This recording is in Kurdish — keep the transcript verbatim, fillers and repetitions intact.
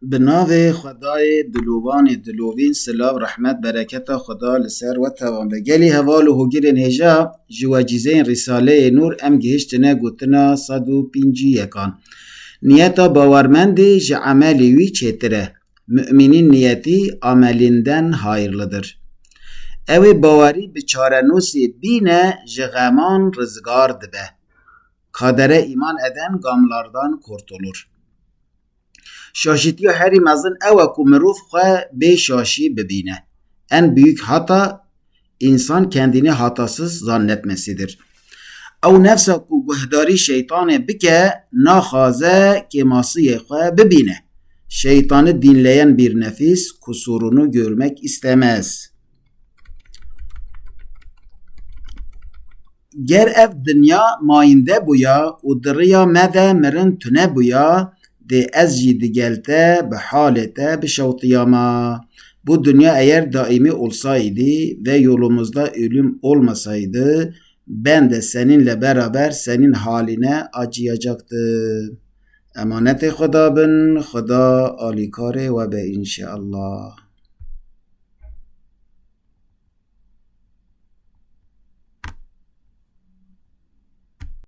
Bi navê Xwedayê dilovanê dilovîn, silav, rehmet, bereketa Xweda li ser we tevan be. Gelî heval û hogirên hêja, ji wecîzeyên Rîsaleyê Nûr em gihiştine gotina sed û pêncî yekan. Niyeta bawermendê ji emelê wî çêtir e. Mümînîn niyetî amelinden hayırlıdır. Ew ê bawerî bi çarenûsê bîne, ji xeman rizgar dibe. Kadere iman eden gamlardan kurtulur. Şaşîtiya herî mezin ew e ku mirov xwe bê şaşî bibîne. En büyük hata, insan kendini hatasız zannetmesidir. Ew nefsa ku guhdarî şeytanê bike, naxwaze kêmasiyê xwe bibîne. Şeytanı dinleyen bir nefis kusurunu görmek istemez. Ger ev dinya mayînde bûya û di riya me de mirin tune bûya, dê ez jî digel te bi halê te bişewtiyama. Bu dünya eğer daimi olsaydı ve yolumuzda ölüm olmasaydı, ben de seninle beraber senin haline acıyacaktım. Emanetê Xweda bin, Xweda alîkarê we be înşeallah.